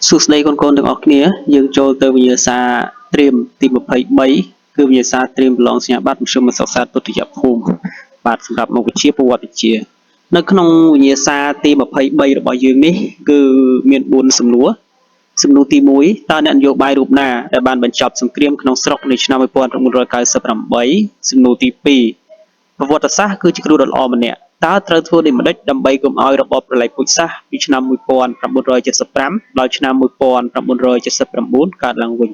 សួស្តីកូនៗទាំងអស់គ្នាយើងចូលទៅវិញ្ញាសាត្រៀមទី23គឺវិញ្ញាសាត្រៀមប្រឡងសញ្ញាបត្រមធ្យមសិក្សាទុតិយភូមិបាទសម្រាប់មុខវិជ្ជាប្រវត្តិវិទ្យានៅក្នុងវិញ្ញាសាទី23របស់យើងនេះគឺមាន4សំណួរសំណួរទី1តើអ្នកនយោបាយរូបណាដែលបានបញ្ចប់សង្គ្រាមក្នុងស្រុកនៅឆ្នាំ1998សំណួរទី2ប្រវត្តិសាស្ត្រគឺជាគ្រូដ៏ល្អម្នាក់តើត្រូវធ្វើដូចម្តេចដើម្បីកុំឲ្យរបបប្រល័យពូជសាសន៍ពីឆ្នាំ1975ដល់ឆ្នាំ1979កើតឡើងវិញ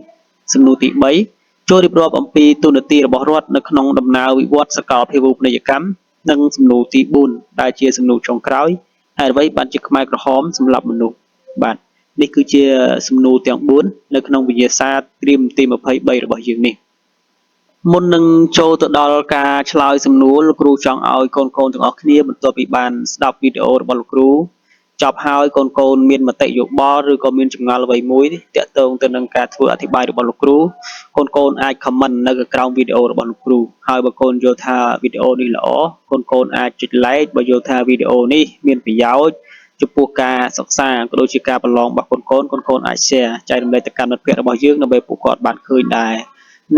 សំណួរទី3ចូលរៀបរាប់អំពីតួនាទីរបស់រដ្ឋនៅក្នុងដំណើរវិវត្តសកលភាវូបនីយកម្មនិងសំណួរទី4ដែលជាសំណួរចុងក្រោយហេតុអ្វីបានជាខ្មែរក្រហមសម្លាប់មនុស្សបាទនេះគឺជាសំណួរទាំង4នៅក្នុងវិញ្ញាសាត្រៀមទី23របស់យើងនេះមុននឹងចូលទៅដល់ការឆ្លើយសំណួរលោកគ្រូចង់ឲ្យកូនៗទាំងអស់គ្នាបន្ទាប់ពីបានស្ដាប់វីដេអូរបស់លោកគ្រូចប់ហើយកូនៗមានមតិយោបល់ឬក៏មានចម្ងល់អ្វីមួយទាក់ទងទៅនឹងការធ្វើអធិប្បាយរបស់លោកគ្រូកូនៗអាច comment នៅក្រោមវីដេអូរបស់លោកគ្រូហើយបើកូនយល់ថាវីដេអូនេះល្អកូនៗអាចចុច like បើយល់ថាវីដេអូនេះមានប្រយោជន៍ចំពោះការសិក្សាក៏ដូចជាការប្រឡងរបស់កូនកូនកូនកូនអាច share ចែករំលែកទៅកាន់មិត្តភ័ក្តិរបស់យើងដើម្បីពួកគាត់បានឃើញដែរ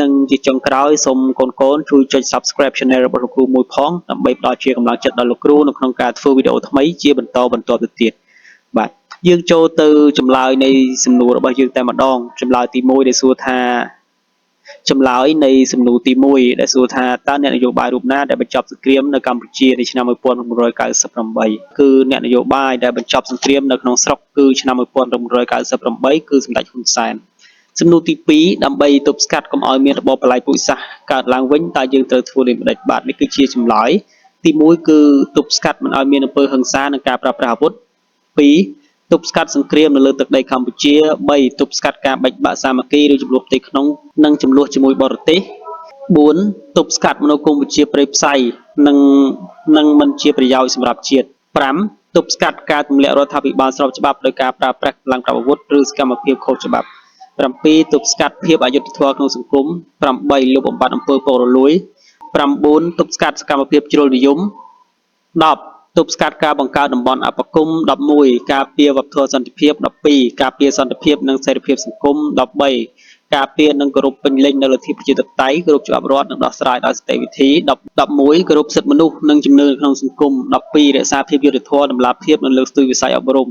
និងជាចុងក្រោយសូមកូនកូនជួយចុច Subscribe Channel របស់លោកគ្រូមួយផងដើម្បីផ្ដល់ជាកម្លាំងចិត្តដល់លោកគ្រូនៅក្នុងការធ្វើវីដេអូថ្មីជាបន្តបន្ទាប់ទៅទៀតបាទយើងចូលទៅចម្លើយនៃសំណួររបស់យើងតែម្ដងចម្លើយទី1ដែលសួរថាចម្លើយនៃសំណួរទី1ដែលសួរថាតើអ្នកនយោបាយរូបណាដែលបញ្ចប់សង្គ្រាមនៅកម្ពុជាในឆ្នាំ1998គឺអ្នកនយោបាយដែលបញ្ចប់សង្គ្រាមនៅក្នុងស្រុកគឺឆ្នាំ1998គឺសម្ដេចហ៊ុនសែនសំណួរទី2ដើម្បីទប់ស្កាត់កុំឲ្យមានរបបប្រល័យពូជសាសន៍កើតឡើងវិញតើយើងត្រូវធ្វើដូចម្តេចបាទនេះគឺជាចម្លើយទី1គឺទប់ស្កាត់មិនឲ្យមានអំពើហិង្សានិងការប្រើប្រាស់អាវុធ2ទប់ស្កាត់សង្គ្រាមនៅលើទឹកដីកម្ពុជា3ទប់ស្កាត់ការបែកបាក់សាមគ្គីឬជម្លោះផ្ទៃក្នុងនិងជម្លោះជាមួយបរទេស4ទប់ស្កាត់មនោគមវិជ្ជាព្រៃផ្សៃនិងនិងមិនជាប្រយោជន៍សម្រាប់ជាតិ5ទប់ស្កាត់ការទម្លាក់រដ្ឋាភិបាលស្របច្បាប់ដោយការប្រើប្រាស់កម្លាំងប្រដាប់អាវុធឬសកម្មភាពខុសច្បាប់7ទប់ស្កាត់ភាពអយុត្តិធម៌ក្នុងសង្គម8លុបបំបាត់អំពើពុករលួយ9ទប់ស្កាត់សកម្មភាពជ្រុលនិយម10ទប់ស្កាត់ការបង្កើតតំបន់អបគមន៍11ការពារវប្បធម៌សន្តិភាព12ការពារសន្តិភាពនិងសេរីភាពសង្គម13ការពារនិងគោរពពេញលេញនូវលទ្ធិប្រជាធិបតេយ្យគោរពច្បាប់រដ្ឋនិងដោះស្រាយដោយសន្តិវិធី11គោរពសិទ្ធិមនុស្សនិងជំនឿក្នុងសង្គម12រក្សាភាពយុត្តិធម៌តម្លាភាពនិងលើកស្ទួយវិស័យអប់រំ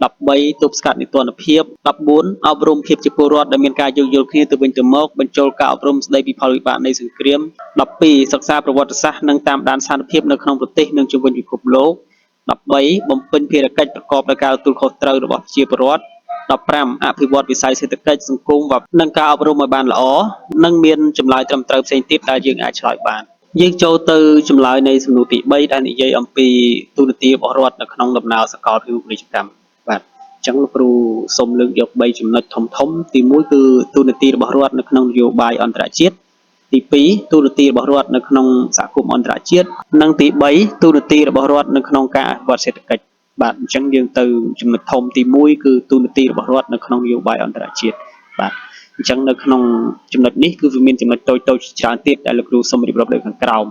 13ទប់ស្កាត់នីតិរដ្ឋភាព14អប់រំភាពជាពលរដ្ឋដែលមានការយោគយល់គ្នាទៅវិញទៅមកបញ្ចូលការអប់រំស្ដីពីផលវិបាកនៃសង្គ្រាម12សិក្សាប្រវត្តិសាស្ត្រនិងតាមដានស្ថានភាពនៅក្នុងប្រទេសនិងជុំវិញពិភពលោក13បំពេញភារកិច្ចប្រកបដោយការទទួលខុសត្រូវរបស់ប្រជាពលរដ្ឋ15អភិវឌ្ឍវិស័យសេដ្ឋកិច្ចសង្គមនិងការអប់រំឲ្យបានល្អនិងមានចម្លើយត្រឹមត្រូវផ្សេងទៀតដែលយើងអាចឆ្លើយបានយើងចូលទៅចម្លើយនៃសំណួរទី3ដែលនិយាយអំពីតួនាទីរបស់រដ្ឋនៅក្នុងដំណើរសកលភាវូបនីយកម្មបាទអញ្ចឹងលោកគ្រូសូមលើកយក3ចំណុចធំធំទី1គឺតួនាទីរបស់រដ្ឋនៅក្នុងនយោបាយអន្តរជាតិទី2តួនាទីរបស់រដ្ឋនៅក្នុងសហគមន៍អន្តរជាតិនិងទី3តួនាទីរបស់រដ្ឋនៅក្នុងការអភិវឌ្ឍសេដ្ឋកិច្ចបាទអញ្ចឹងយើងទៅចំណុចធំទី1គឺតួនាទីរបស់រដ្ឋនៅក្នុងនយោបាយអន្តរជាតិបាទអញ្ចឹងនៅក្នុងចំណុចនេះគឺវាមានចំណុចតូចៗជាច្រើនទៀតដែលលោកគ្រូសូមរៀបរាប់លើខាងក្រោម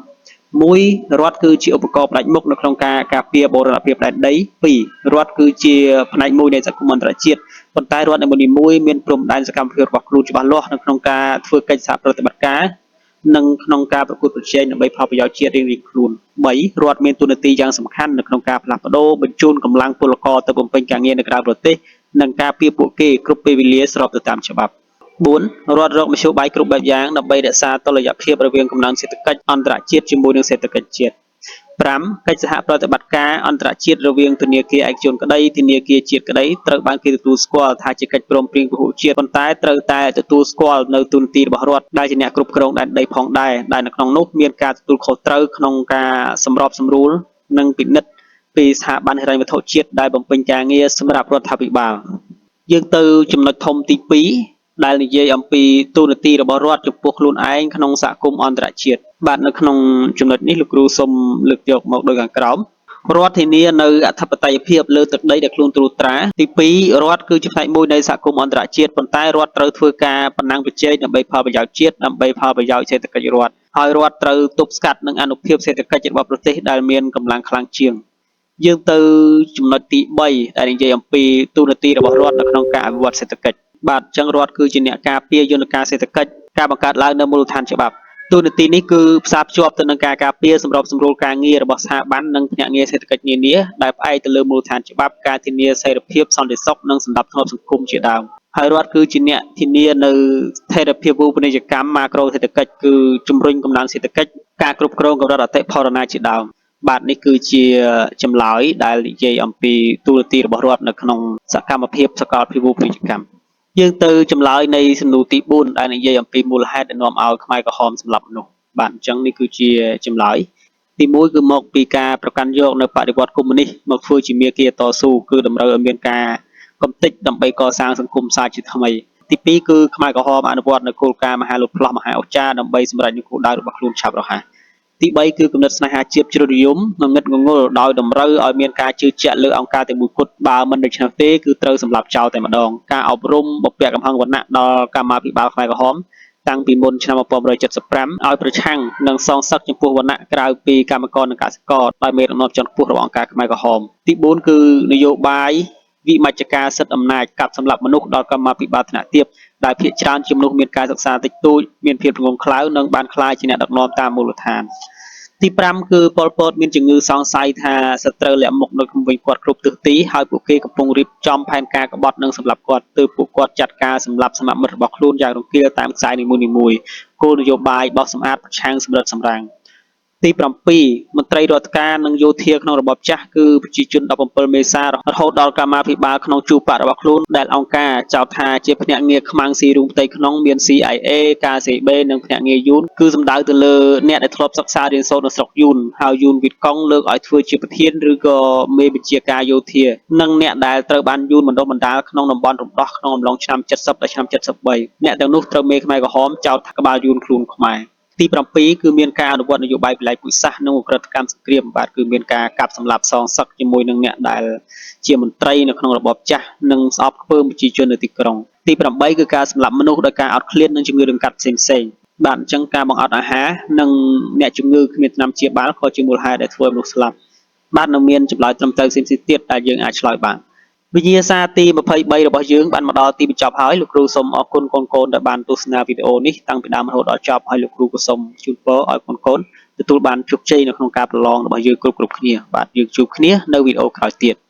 1រដ្ឋគឺជាឧបករណ៍ផ្ដាច់មុខនៅក្នុងការការពារបូរណភាពដែនដី2រដ្ឋគឺជាផ្នែកមួយនៃសហគមន៍អន្តរជាតិប៉ុន្តែរដ្ឋនីមួយៗមានព្រំដែនសកម្មភាពរបស់ខ្លួនច្បាស់លាស់នៅក្នុងការធ្វើកិច្ចសហប្រតិបត្តិការនិងក្នុងការប្រកួតប្រជែងដើម្បីផលប្រយោជន៍ជាតិរៀងៗខ្លួន3រដ្ឋមានតួនាទីយ៉ាងសំខាន់នៅក្នុងការផ្លាស់ប្ដូរបញ្ជូនកម្លាំងពលករទៅបំពេញការងារនៅក្រៅប្រទេសនិងការពារពួកគេគ្រប់ពេលវេលាស្របទៅតាមច្បាប់4រដ្ឋរកមធ្យោបាយគ្រប់បែបយ៉ាងដើម្បីរក្សាតុល្យភាពរវាងកំណើនសេដ្ឋកិច្ចអន្តរជាតិជាមួយនឹងសេដ្ឋកិច្ចជាតិ5កិច្ចសហប្រតិបត្តិការអន្តរជាតិរវាងធនាគារឯកជនក្តីធនាគារជាតិក្តីត្រូវបានគេទទួលស្គាល់ថាជាកិច្ចព្រមព្រៀងពហុជាតិប៉ុន្តែត្រូវតែទទួលស្គាល់នៅតួនាទីរបស់រដ្ឋដែលជាអ្នកគ្រប់គ្រងដែនដីផងដែរដែលនៅក្នុងនោះមានការទទួលខុសត្រូវក្នុងការសម្របសម្រួលនិងពិនិត្យពីស្ថាប័នហិរញ្ញវត្ថុជាតិដែលបំពេញការងារសម្រាប់រដ្ឋាភិបាលយើងទៅចំណុចធំទី2ដែលនិយាយអំពីតួនាទីរបស់រដ្ឋចំពោះខ្លួនឯងក្នុងសហគមន៍អន្តរជាតិបាទនៅក្នុងចំណុចនេះលោកគ្រូសូមលើកយកមកដូចខាងក្រោមរដ្ឋធានានៅអធិបតេយ្យភាពលើទឹកដីដែលខ្លួនត្រួតត្រាទី2រដ្ឋគឺជាផ្នែកមួយនៃសហគមន៍អន្តរជាតិប៉ុន្តែរដ្ឋត្រូវធ្វើការប្រណាំងប្រជែងដើម្បីផលប្រយោជន៍ជាតិដើម្បីផលប្រយោជន៍សេដ្ឋកិច្ចរដ្ឋហើយរដ្ឋត្រូវទប់ស្កាត់នឹងអនុភាពសេដ្ឋកិច្ចរបស់ប្រទេសដែលមានកម្លាំងខ្លាំងជាង យើងទៅចំណុចទី3ដែលនិយាយអំពីតួនាទីរបស់រដ្ឋនៅក្នុងការអភិវឌ្ឍសេដ្ឋកិច្ចបាទអញ្ចឹងរដ្ឋគឺជាអ្នកការពារយន្តការសេដ្ឋកិច្ចការបង្កើតឡើងនៅមូលដ្ឋានច្បាប់តួនាទីនេះគឺផ្សារភ្ជាប់ទៅនឹងការការពារសម្របសម្រួលការងាររបស់ស្ថាប័ននិងភ្នាក់ងារសេដ្ឋកិច្ចនានាដែលផ្អែកទៅលើមូលដ្ឋានច្បាប់ការធានាសេរីភាពសន្តិសុខនិងសណ្ដាប់ធ្នាប់សង្គមជាដើមហើយរដ្ឋគឺជាអ្នកធានានៅស្ថិរភាពូបនីយកម្មម៉ាក្រូសេដ្ឋកិច្ចគឺជំរុញកំណើនសេដ្ឋកិច្ចការគ្រប់គ្រងកម្រិតអតិផរណាជាដើមបាទនេះគឺជាចម្លើយដែលនិយាយអំពីតួនាទីរបស់រដ្ឋនៅក្នុងសកម្មភាពសកលភាវូបនីយកម្មយើងទៅចម្លើយនៃសំណួរទី4ដែលនិយាយអំពីមូលហេតុដែលនាំឲ្យខ្មែរក្រហមសម្លាប់មនុស្សបាទអញ្ចឹងនេះគឺជាចម្លើយទី1គឺមកពីការប្រកាន់យកនៅបដិវត្តកុម្មុយនីសមកធ្វើជាមាគ៌ាតស៊ូគឺតម្រូវឲ្យមានការកំទេចដើម្បីកសាងសង្គមសាជាថ្មីទី2គឺខ្មែរក្រហមអនុវត្តនៅគោលការណ៍មហាលោតផ្លោះមហាអស្ចារ្យដើម្បីសម្រេចនូវគោលដៅរបស់ខ្លួនឆាប់រហ័សទី3គឺគំនិតស្នេហាជាតិជ្រុលនិយមងងឹតងងុលដោយតម្រូវឲ្យមានការជឿជាក់លើអង្គការតែមួយគត់បើមិនដូច្នោះទេគឺត្រូវសម្លាប់ចោលតែម្ដងការអប់រំបំពាក់កំហឹងវណ្ណៈដល់កម្មាភិបាលខ្មែរក្រហមតាំងពីមុនឆ្នាំ1975ឲ្យប្រឆាំងនិងសងសឹកចំពោះវណ្ណៈក្រៅពីកម្មករនិងកសិករដោយមេដឹកនាំជាន់ខ្ពស់របស់អង្គការខ្មែរក្រហមទី4គឺនយោបាយវិមជ្ឈការសិទ្ធិអំណាចកាប់សម្លាប់មនុស្សដល់កម្មាភិបាលថ្នាក់ទាបដែលភាគច្រើនជាមនុស្សមានការសិក្សាតិចតួចមានភាពល្ងង់ខ្លៅនិងបានក្លាយជាអ្នកដឹកនាំតាមមូលដ្ឋានទី5គឺប៉ុលពតមានជំងឺសង្ស័យថាសត្រូវលាក់មុខនៅជុំវិញគាត់គ្រប់ទិសទីហើយពួកគេកំពុងរៀបចំផែនការក្បត់និងសម្លាប់គាត់ទើបពួកគាត់ចាត់ការសម្លាប់សមមិត្តរបស់ខ្លួនយ៉ាងរង្គាលតាមខ្សែនីមួយៗគោលនយោបាយបោសសម្អាតប្រឆាំងសម្រិតសម្រាំងទី7មន្ត្រីរដ្ឋការនិងយោធាក្នុងរបបចាស់គឺប្រជាជន17មេសារហូតដល់កម្មាភិបាលក្នុងជួរបករបស់ខ្លួនដែលអង្គការចោទថាជាភ្នាក់ងារខ្មាំងស៊ីរូងផ្ទៃក្នុងមាន CIA KCB និងភ្នាក់ងារយួនគឺសំដៅទៅលើអ្នកដែលធ្លាប់សិក្សារៀនសូត្រនៅស្រុកយួនហើយយួនវីតកុងលើកឲ្យធ្វើជាប្រធានឬក៏មេបញ្ជាការយោធានិងអ្នកដែលត្រូវបានយួនបណ្ដុះបណ្ដាលក្នុងតំបន់រំដោះក្នុងអំឡុងឆ្នាំ70ដល់ឆ្នាំ73អ្នកទាំងនោះត្រូវមេខ្មែរក្រហមចោទថាក្បាលយួនខ្លួនខ្មែរទី7គឺមានការអនុវត្តនយោបាយប្រល័យពូជសាសន៍និងឧក្រិដ្ឋកម្មសង្គ្រាមបាទគឺមានការកាប់សម្លាប់សងសឹកជាមួយនឹងអ្នកដែលជាមន្ត្រីនៅក្នុងរបបចាស់និងស្អប់ខ្ពើមប្រជាជននៅទីក្រុងទី8គឺការសម្លាប់មនុស្សដោយការអត់ឃ្លាននិងជំងឺរង្កាត់ផ្សេងៗបាទអញ្ចឹងការបង្អត់អាហារនិងអ្នកជំងឺគ្មានថ្នាំព្យាបាលក៏ជាមូលហេតុដែលធ្វើឲ្យមនុស្សស្លាប់បាទនៅមានចម្លើយត្រឹមត្រូវផ្សេងៗទៀតដែលយើងអាចឆ្លើយបានវិញ្ញាសាទី23របស់យើងបានមកដល់ទីបញ្ចប់ហើយលោកគ្រូសូមអរគុណកូនៗដែលបានទស្សនាវីដេអូនេះតាំងពីដើមរហូតដល់ចប់ហើយលោកគ្រូក៏សូមជូនពរឲ្យកូនៗទទួលបានជោគជ័យនៅក្នុងការប្រឡងរបស់យើងគ្រប់ៗគ្នាបាទយើងជួបគ្នានៅវីដេអូក្រោយទៀត។